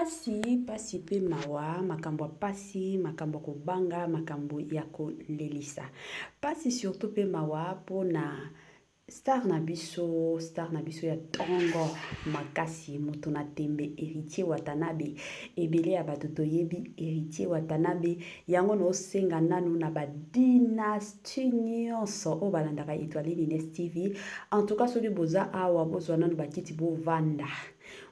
Pasi, pasi pe mawa, makambo ya pasi, makambo ya kobanga, makambo ya kolelisa. Pasi surtout pe mawa pona star na biso, star na biso ya tongo makasi, moto na tembe Heritier Watanabe. Ebele ya bato toyebi Heritier Watanabe, yango naosenga nanu na ba dynastie nyonso oyo balandaka Etoile Nines TV. En tout cas soki boza awa bozwa nanu bakiti bovanda.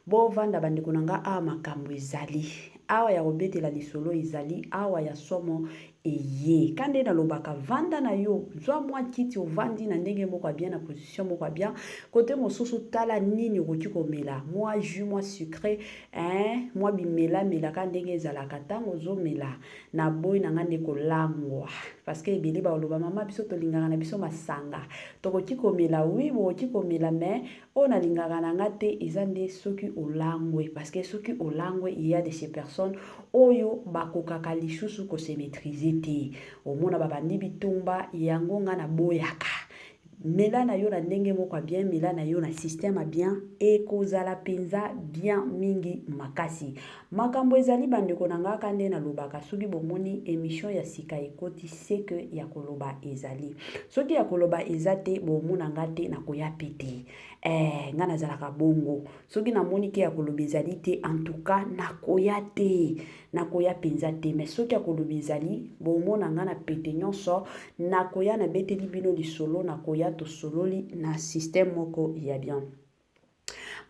Bovanda bandeko na nga awa makambo ezali. Awa ya kobetela lisolo ezali, awa ya somo eye. Ka nde nalobaka vanda na yo, zwa mwa kiti ovandi na ndenge moko ya bien, na position moko ya bien. Kote mosusu tala nini okoki komela, mwa jus, mwa sucre, hein, mwa bimela mela ka ndenge ezalaka tango ozomela. Naboyi na nga nde kolangwa parce que ebele bakoloba mama biso tolingaka na biso masanga. Tokoki komela, oui bokoki komela mais Oyo nalingaka na nga te eza nde soki olangwe parce que soki olangwe il ya de ces personnes oyo bakokaka lisusu ko se maitriser te omona babandi bitumba yango nga naboyaka mela na yo na ndenge moko ya bien mela na yo na système ya bien ekozala mpenza bien mingi makasi makambo ezali bandeko na nga ka nde nalobaka soki bomoni emission ya sika ekoti ce que ya koloba ezali soki ya koloba eza te bomona nga te nakoya pe te eh, nga nazalaka bongo soki namoni ke ya koloba ezali te en tout cas nakoya te nakoya mpenza te mais soki ya koloba ezali bomona nga na pete nyonso nakoya nabeteli bino lisolo nakoya tosololi na système moko ya bien.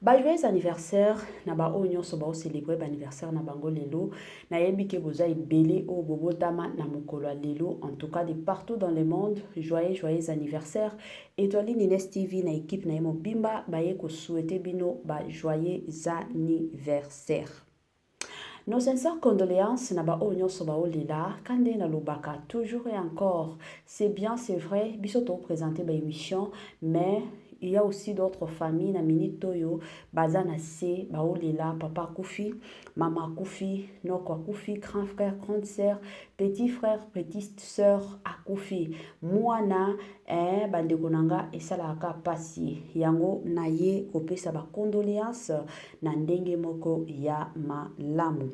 Ba joyeux anniversaire na ba oyo nyonso bao celebrer ba anniversaire na bango lelo. Nayebi ke boza ebele oyo bobotama na mokolo ya lelo. En tout cas de partout dans le monde, joyeux joyeux anniversaire. Etoile Nines TV na equipe na ye mobimba baye ko souhaiter bino ba joyeux anniversaire. Nos sincères condoléances na ba oyo nyonso baolela ka nde nalobaka toujours et encore c'est bien c'est vrai biso to présenter ba émission mais il y a aussi d'autres familles na minute oyo baza na se baolela papa akufi mama akufi noko akufi grand frère grande sœur petit frère petite sœur akufi mwana eh, bandeko na nga esalaka pasi yango na ye kopesa ba condoléances na ndenge moko ya malamu.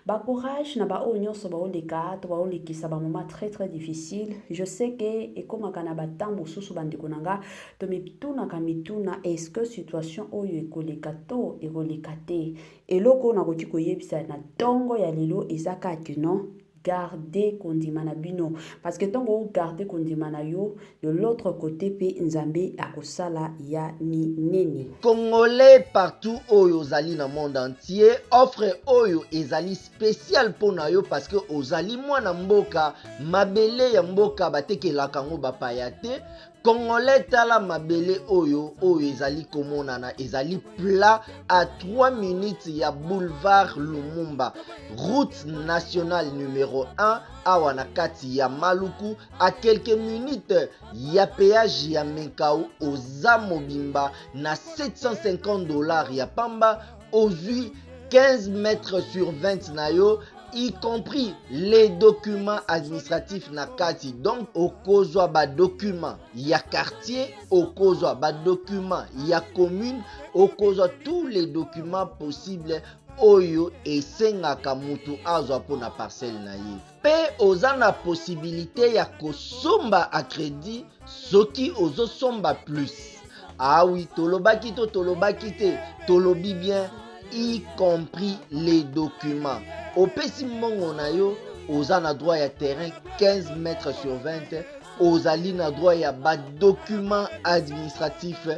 Ba courage na ba oyo nyonso baoleka to baolekisa ba moment très très difficile. Je sais que ekomaka na ba temps mosusu bandeko na nga tomitunaka mituna est-ce que situation oyo ekoleka to ekoleka te. Eloko nakoki koyebisa na ntongo ya lelo eza kaka non garder kondima na bino parce que ntango ogarde kondima na yo de l'autre côté mpe Nzambe akosala ya minene. Congolais partout oyo ozali na monde entier, offre oyo ezali spécial mpo na yo parce que ozali mwana mboka, mabele ya mboka batekelaka yango bapaya te. Congolais tala mabele oyo oyo ezali komonana ezali plat à 3 minutes ya boulevard Lumumba, route nationale numéro 1 awa na kati ya Maluku à quelques minutes ya péage ya Menkau. Oza mobimba na 750 $ ya pamba, ozwi 15 mètres sur 20 na yo, y compris les documents administratifs na kati. Donc okozwa ba documents ya quartier, okozwa ba documents ya commune, okozwa tous les documents possibles oyo esengaka mutu azwa mpona parcelle na ye. Mpe oza na possibilité ya kosomba à crédit soki ozosomba plus. Ah oui, tolobaki to tolobaki te, tolobi bien, y compris les documents. Opesi mbongo na yo, oza na droit ya terrain 15 mètres sur 20, ozali na droit ya ba documents administratifs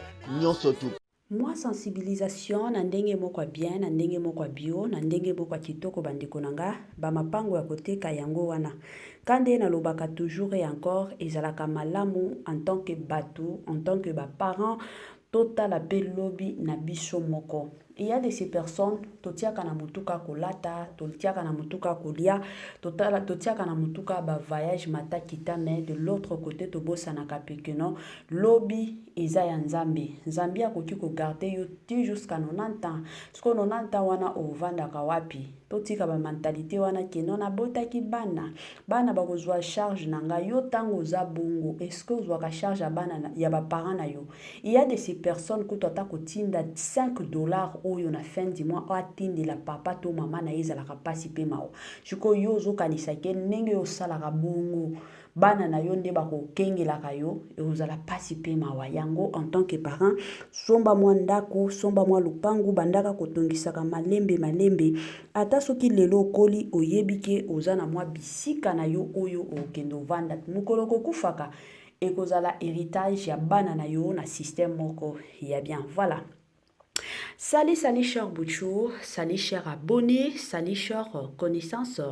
nyonso tu. Mwa sensibilisation na ndenge moko ya bien, na ndenge moko ya bio, na ndenge moko ya kitoko bandeko na nga, ba mapango ya koteka yango wana. Ka nde nalobaka toujours et encore, ezalaka malamu en tant que batu, en tant que ba parents, totala pe lobi na biso moko. Il y a de ces personnes, totiaka na motuka kolata, totiaka na motuka kolia, totala, totiaka na motuka ba voyage mata kita, mais de l'autre côté tobosanaka pe que non, lobi eza ya Nzambe. Nzambe akoki ko garder yo ti jusqu'à 90 ans. Sikoyo 90 ans wana ovandaka wapi? Totika ba mentalité wana ke non nabotaki bana, bana bakozwa charge na ngai. Yo ntango oza bongo, est-ce que ozwaka charge ya bana ya ba parents na yo? Il y a de ces personnes kutu ata kotinda 5 $ oyo na fin du mois atindela papa to mama na ye ezalaka mpasi mpe mawa. Sikoyo yo ozokanisa ke ndenge yo osalaka bongo bana na yo nde bakokengelaka yo, ekozala mpasi mpe mawa. Yango en tant que parent, somba mwa ndako, somba mwa lupangu, bandaka kotongisaka malembe malembe. Ata soki lelo okoli, oyebi ke oza na mwa bisika na yo oyo okende ovanda. Mokolo okokufaka, ekozala héritage ya bana na yo na système moko ya bien. Voilà. Salut, salut cher Bouchou, salut cher abonné, salut cher connaissance,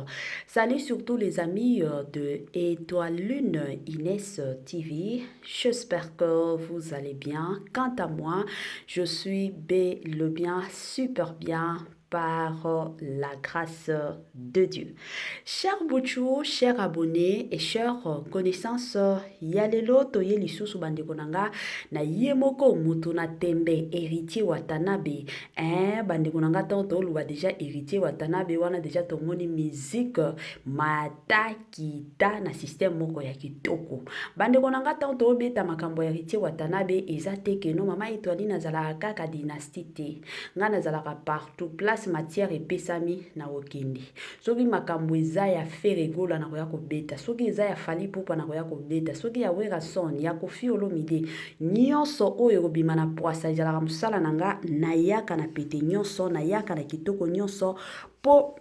salut surtout les amis de Étoile Lune Inès TV. J'espère que vous allez bien. Quant à moi, je suis bel et bien, super bien par la grâce de Dieu. Cher Bouchou, cher abonné et cher connaissance, ya lelo toye lisusu bandeko na nga na ye moko mutu na tembe Héritier Watanabe. Hein, bandeko na nga tant toloba déjà Héritier Watanabe wana déjà tomoni musique matakita na système moko ya kitoko. Bandeko na nga tant tobeta makambo ya Héritier Watanabe eza te que no mama Étoile nazalaka kaka dynastie te. Nga nazalaka partout place matière epesami na okende. Soki makambo eza ya Ferre Gola nakoya kobeta, soki eza ya Fally Ipupa nakoya kobeta, soki ya Werrason, ya Koffi Olomide, nyonso oyo ekobima na poasa ezalaka mosala na nga, nayaka na pete nyonso, nayaka na kitoko nyonso po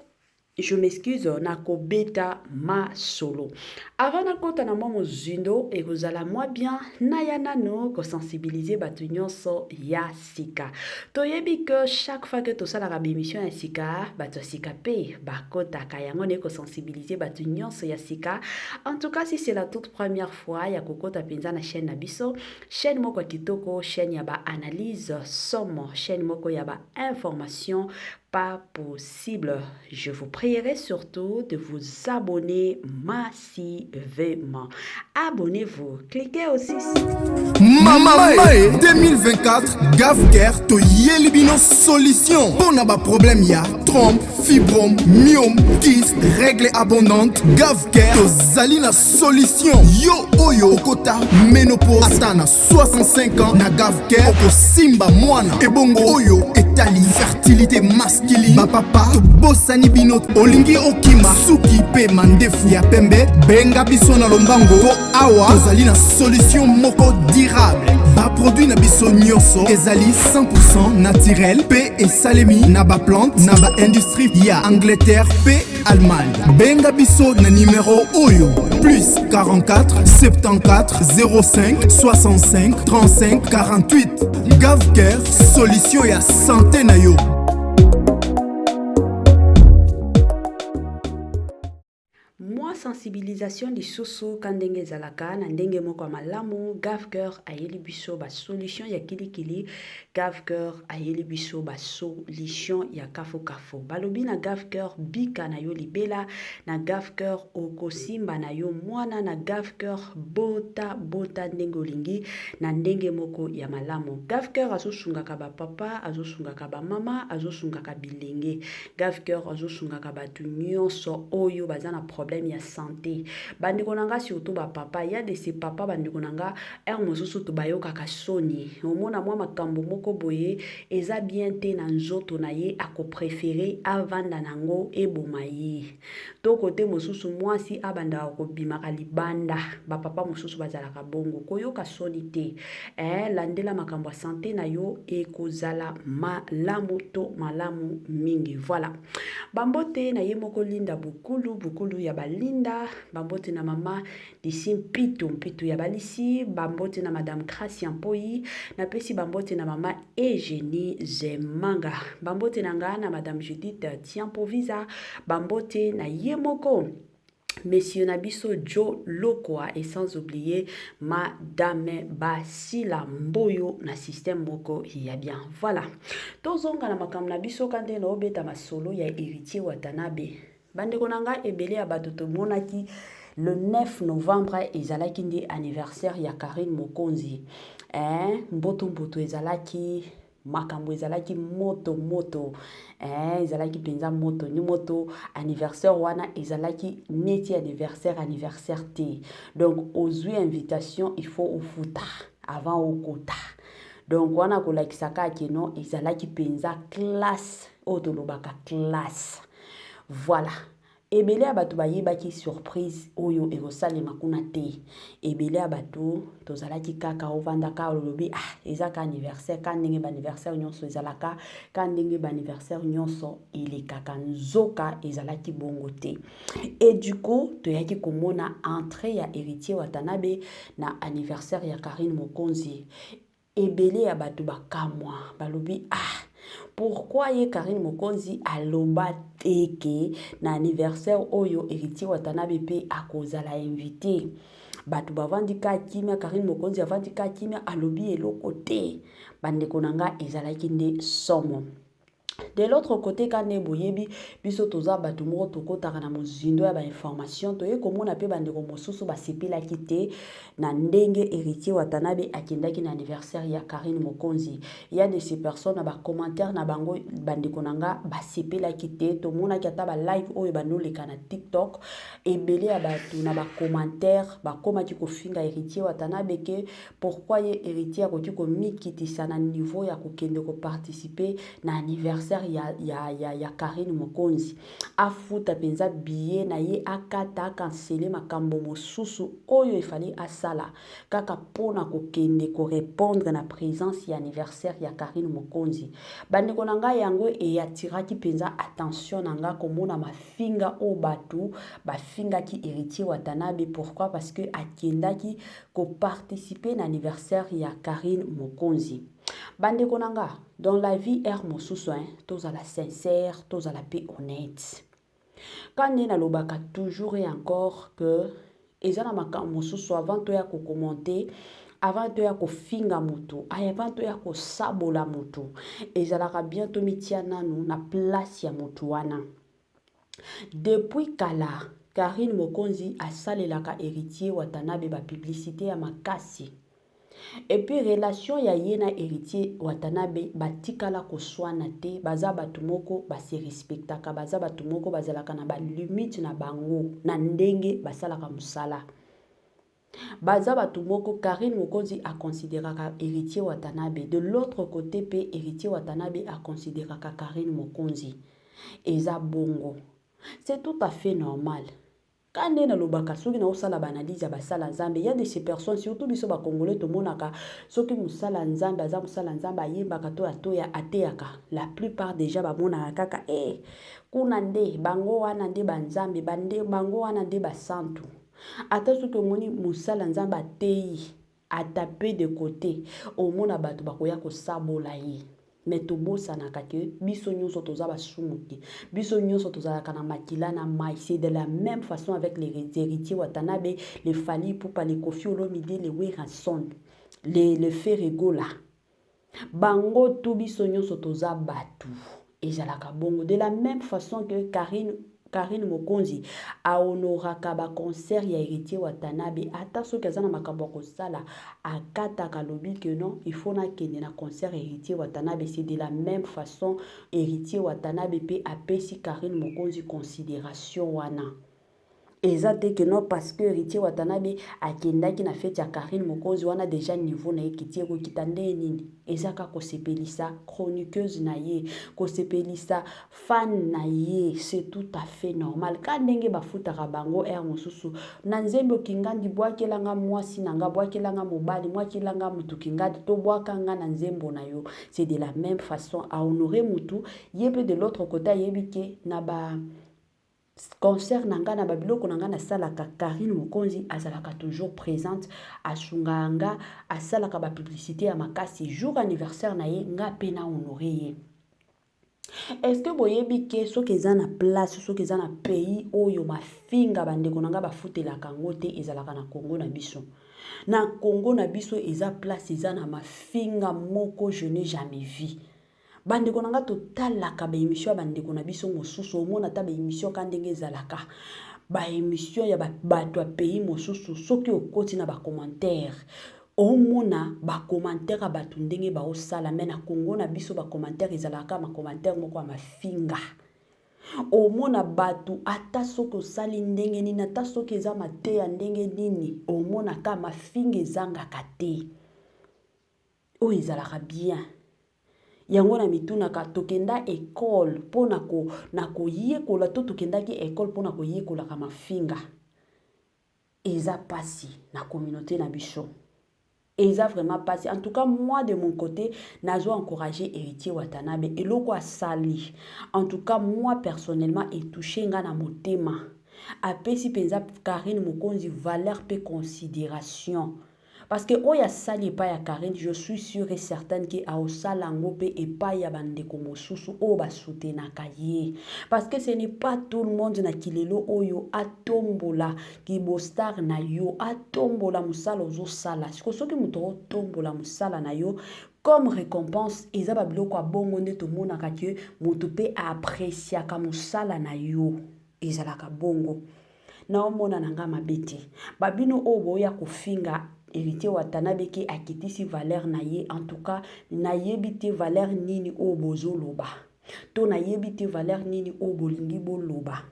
je m'excuse nakobeta masolo. Avant nakota na mwa mozindo, ekozala mwa bien naya nano kosensibiliser bato nyonso ya sika. Toyebi que chaque fois que tosalaka bémission ya sika, bato ya sika pe bakotaka. Yango nde kosensibiliser bato nyonso ya sika. En tout cas, si c'est la toute première fois ya kokota mpenza na chaîne na biso, chaîne moko ya kitoko, chaîne ya ba analyse somo, chaîne moko ya ba information pas possible. Je vous prierai surtout de vous abonner massivement. Abonnez-vous. Cliquez aussi. Mama Mae 2024 Gavcare toyeli bino solution mpona baproblème ya trompe, fibrome, myome, kyste, règle abondante. Gavcare tozali na solution. Yo oyo okota ménopause ata na 65 ans, na Gavcare okosimba mwana. Ebongo oyo etali fertilité masculine, bapapa tobosani bino. Olingi okima suki mpe mandefu ya pembe, benga biso na lombango mpo awa tozali na solution moko durable. Baproduit na biso nyonso ezali 100% naturel mpe esalemi na baplante na baindustrie ya Angleterre mpe Allemagne. Benga biso na numero oyo: plus 44 74 05 65 35 48. Gavcare, solution ya santé na yo. Mwa sensibilisation lisusu ka ndenge ezalaka na ndenge moko ya malamu. Gavcare ayeli biso basolution ya kilikili, Gavcare ayeli biso basolution ya kafukafu. Balobi na Gavcare bika na yo libela, na Gavcare okosimba na yo mwana, na Gavcare bota bota ndenge olingi na ndenge moko ya malamu. Gavcare azosungaka bapapa, azosungaka bamama, azosungaka bilenge. Gavcare azosungaka bato nyonso oyo baza na problème ya santé. Bandeko na nga, surtout bapapa, ya de ces papa, bandeko na nga, heure mosusu to bayokaka soni. Omona mwa makambo moko boye eza bien te na nzoto na ye, akopréférer avanda nango eboma ye. To kote mosusu mwasi abandaka kobimaka libanda. Bapapa mosusu bazalaka bongo, koyoka soni te. Landela makambo ya santé na yo, ekozala malamu to malamu mingi. Voilà. Bambote na ye moko Linda Bukulu, Bukulu ya balinda. Bambote na mama Lisi Mpitu, Mpitu ya balisi. Bambote na madame Gracia Mpoi. Napesi bambote na mama Eugénie Zemanga. Bambote na nga na madame Judith Tiampovisa. Bambote na ye moko monsieur na biso Joe Lokwa et sans oublier madame Basila Mboyo na système moko ya bien. Voilà. Tozonga na makambo na biso ka nde na obeta masolo ya Héritier Watanabe. Bandeko na nga, ebele ya bato tomonaki le 9 novembre ezalaki nde anniversaire ya Karine Mokonzi. Mboto mboto ezalaki, makambo ezalaki moto moto, ezalaki mpenza moto ni moto. Anniversaire wana ezalaki neti anniversaire te. Donc ozwi invitation, il faut ofuta avant okota. Donc wana kolakisa kaka que non, ezalaki mpenza classe oyo tolobaka classe. Voilà, ebele ya bato bayebaki surprise oyo ekosalema kuna te. Ebele ya bato tozalaki kaka ovandaka, olobi: "Ah, eza ka anniversaire, ka ndenge baanniversaire nyonso ezalaka, ka ndenge baanniversaire nyonso elekaka." Nzoka ezalaki bongo te. Et du coup toyaki komona entrée ya Héritier Watanabe na anniversaire ya Karine Mokonzi. Ebele ya bato bakamwa, balobi: "Ah, pourquoi ye Karine Mokonzi aloba te ke na anniversaire oyo Héritier Watanabe mpe akozala invité?" Bato bavandi ka kimia, Karine Mokonzi avandi ka kimia, alobi eloko te. Bandeko na nga, ezalaki nde somo. De l'autre côté, ka nde boyebi biso toza bato moko tokɔtaka na mozindo ya bainformation, toye komona mpe bandeko mosusu basepelaki te na ndenge Héritier Watanabe akendaki na anniversaire ya Karine Mokonzi. Ya de ces personnes, na bacommentaire na bango, bandeko na nga, basepelaki te. Tomonaki ata balive oyo bandoleka na TikTok, ebele ya bato na bacommentaire bakomaki kofinga Héritier Watanabe ke pourquoi ye Héritier akoki komikitisa na niveau ya kokende koparticiper na anniversaire ya Karine Mokonzi, afuta mpenza billet na ye, akata, acanceler makambo mosusu oyo efali asala kaka mpona kokende korépondre na présence ya anniversaire ya Karine Mokonzi. Bandeko na ngai, yango eattiraki mpenza attention na nga, komona mafinga oyo bato bafingaki Héritier Watanabe. Pourquoi? Parce que akendaki koparticiper na anniversaire ya Karine Mokonzi. Bandeko na nga, dans la vie, heure mosusu, hein, tozala sincère, tozala mpe honnête. Ka nde nalobaka toujours et encore que eza na makambo mosusu, avant toya kocommenter, avant toya kofinga motu, avant toya kosabola motu, ezalaka bien tomitia nanu na place ya motu wana. Depuis kala, Karine Mokonzi asalelaka Héritier Watanabe bapublicité ya makasi. Et puis relation ya ye na Héritier Watanabe, batikala koswana te. Baza bato moko base respectaka, baza bato moko bazalaka na balimite na bango na ndenge basalaka mosala. Baza bato moko, Karine Mokonzi aconsidéraka Héritier Watanabe, de l'autre côté mpe Héritier Watanabe aconsidéraka Karine Mokonzi. Eza bongo, c'est tout à fait normal. Ka nde nalobaka, soki naosala baanalyse ya basala Nzambe, ya de ces personnes, surtout biso bacongolais, tomonaka soki mosala Nzambe aza mosala Nzambe, ayembaka to atoya ateyaka, la plupart déjà bamonaka kaka e kuna nde bango wana nde banzambe, bango wana nde basantu. Ata soki omoni mosala Nzambe ateyi, atape de côté, omona bato bakoya kosabola ye. Me tobosanaka ke biso nyonso toza basumuki, biso nyonso tozalaka na makila na mai. C'est de la même façon avec les Héritiers Watanabe, les Fally Ipupa, les Koffi Olomide, les Werrason, les Ferre Gola, bango tu biso nyonso toza bato, ezalaka bongo. De la même façon que Karine Mokonzi ahonoraka baconcert ya Héritier Watanabe, ata soki aza na makambo ya kosala, akataka, alobi ke non, il faut nakende na concert Héritier Watanabe. C'est de la même façon Héritier Watanabe mpe apesi Karine Mokonzi considération wana. Eza te ke non, parce que Héritier Watanabe akendaki na fête ya Karine Mokonzi wana, déjà niveau na ye kiti. Ekokita nde nini? Eza kaka kosepelisa chroniqueuse na ye, kosepelisa fan na ye, c'est tout à fait normal. Ka ndenge bafutaka bango heure mosusu na nzembo okingandi, bwakelanga mwasi na nga, bwakelanga mobali, bwakelanga mutu kingandi, tobwakanga na nzembo na yo. C'est de la même façon ahonorer mutu ye mpe de l'autre côté ayebi ke na ba concert na ngai, na babiloko na ngai nasalaka, Karine Mokonzi azalaka toujours présente, asungaka nga, asalaka bapublicité ya makasi. Jour anniversaire na ye, nga mpe na honorer ye. Est-ce que boyebi ke soki eza na place, soki eza na pays oyo mafinga, bandeko na ngai, bafutelaka yango te, ezalaka na Kongo na biso? Na Kongo na biso eza place eza na mafinga moko je n'ai jamais vu. Bandeko na nga, totalaka baémission ya bandeko na biso mosusu, omona ata baémission ka ndenge ezalaka, baémission ya bato ya pays mosusu, soki okoti na bacommentaire, omona bacommentaire ya bato ndenge baosala. Me na Kongo na biso, bacommentaire ezalaka bacommentaire moko ya mafinga. Omona bato, ata soki osali ndenge nini, ata soki eza mateya ndenge nini, omonaka mafinga ezangaka te. Oyo ezalaka bien. Yango na mitunaka tokenda ecole mpo na ko na koyekola to tokendaki ecole mpo na koyekolaka mafinga? Eza pasi na communaute na biso. Eza vraiment pasi. En tout cas moi de mon cote nazo encourager Heritier Watanabe eloko asali en tout cas moi personnellement e toucher nga na motema. Apesi penza Carine Mokonzi valeur pe consideration. Parce que oyo asali epai ya Carine je suis sure et certaine que aosala yango pe epai ya ba ndeko mosusu oyo ba soutenaka ye. Parce que ce n'est pas tout le monde na kilelo oyo atombola kibo star na yo, atombola musala ozo sala. Siko soki moto otombola musala na yo comme recompense eza ba biloko ya bongo nde tomonaka que moto pe a appreciaka musala na yo. Ezalaka bongo. Nao mona na nga mabe te. Ba bino oyo boya kofinga Heritier Watanabe ke akitisi valeur na ye en tout cas nayebi te valeur nini oyo bozo loba to nayebi te valeur nini oyo bolingi boloba.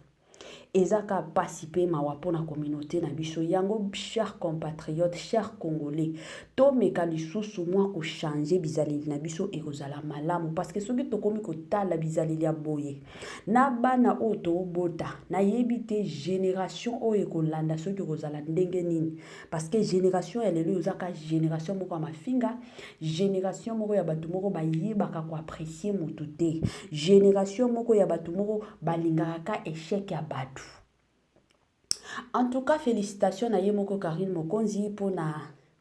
Eza ka pasi pe mawa pona communaute na biso yango chers compatriotes, chers congolais tomeka lisusu mwa ko changer bizaleli na biso ekozala malamu parce que soki tokomi kotala bizaleli ya boye Na bana oyo tobota, nayebi te generation oyo ekolanda soki ekozala ndenge nini. Parce que generation ya lelo eza ka generation moko ya mafinga, generation moko ya bato moko bayebaka ko apprecier moto te, generation moko ya bato moko balingaka ka echec ya bato. En tout cas, félicitations na ye moko Carine Mokonzi pour na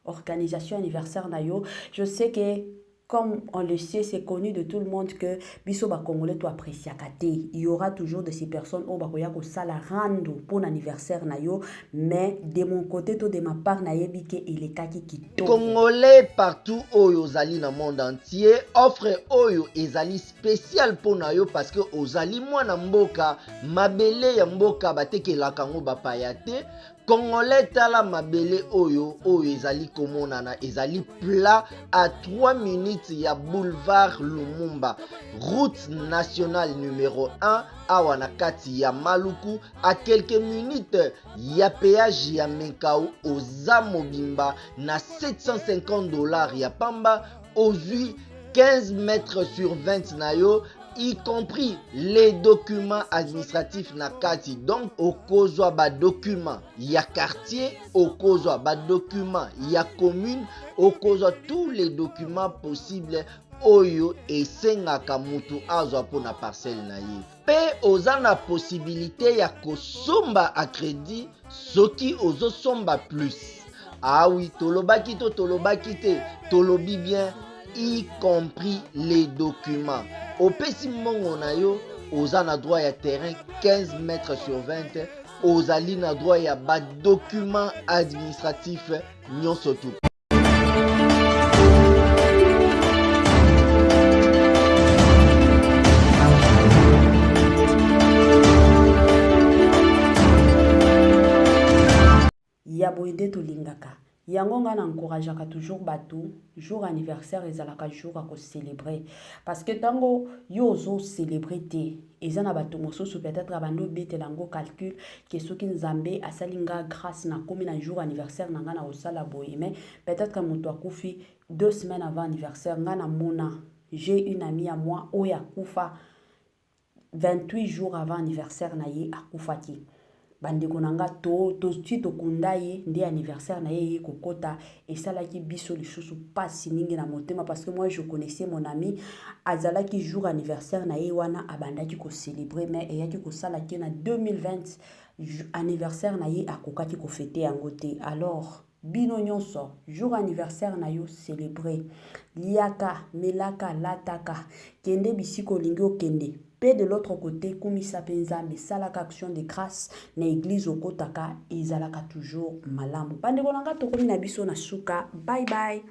organisation anniversaire na yo. Je sais que comme on le sait, c'est connu de tout le monde que biso ba congolais to appréciaka te. Il y aura toujours de ces personnes oyo bakoya kosala rando pour l'anniversaire na yo, mais de mon côté to de ma part nayebi ke elekaki kitoko. Congolais partout oyo ozali na monde entier, offre oyo ezali spécial mpo na yo parce que ozali mwana mboka, mabele ya mboka batekelaka yango bapaya te. Congolais tala mabele oyo oyo ezali komonana ezali plat à 3 minutes ya boulevard Lumumba, route nationale numero 1 awa na kati ya Maluku, à quelques minutes ya péage ya Menkau. Oza mobimba na 750 $ ya pamba, ozwi 15 mètres sur 20 na yo, y compris les documents administratifs na kati. Donc okozwa ba documents ya quartier, okozwa ba documents ya commune, okozwa tous les documents possibles oyo esengaka mutu azwa mpona parcelle na ye. Mpe oza na possibilité ya kosomba à crédit soki ozosomba plus. Ah oui, tolobaki to tolobaki te, tolobi bien, y compris les documents. Opesi mbongo na yo, oza na droit ya terrain 15 mètres sur 20, ozali na droit ya ba documents administratifs nyonso tu. Ya boye nde tolingaka. Yango nga na encourageaka toujours batu, jour anniversaire ezalaka jour ya ko celebrer. Parce que tango yo ozo celebrer te, eza na batu mosusu peut-etre abandi obetela yango calcul que soki Nzambe asali nga grace nakomi na jour anniversaire na nga nakosala boye, mais peut-etre mutu akufi 2 semaines avant anniversaire. Nga namona, j'ai une amie à moi oyo akufa 28 jours avant anniversaire na ye akufaki. Bandeko na nga to to ti tokunda ye nde anniversaire na ye eye kokota, esalaki biso lisusu pasi mingi na motema parce que moi je connaissais mon ami, azalaki jour anniversaire na ye wana abandaki ko celebrer, mais eyaki kosala ke na 2020 anniversaire na ye akokaki ko fete yango te. Alors bino nyonso jour anniversaire na yo celebrer, liaka, melaka, lataka, kende bisika olingi okende, pe de l'autre cote kumisa pe Nzambe, salaka action de grace na eglise okotaka, ezalaka toujours malamu. Bandeko na nga tokomi na biso na suka, bye bye.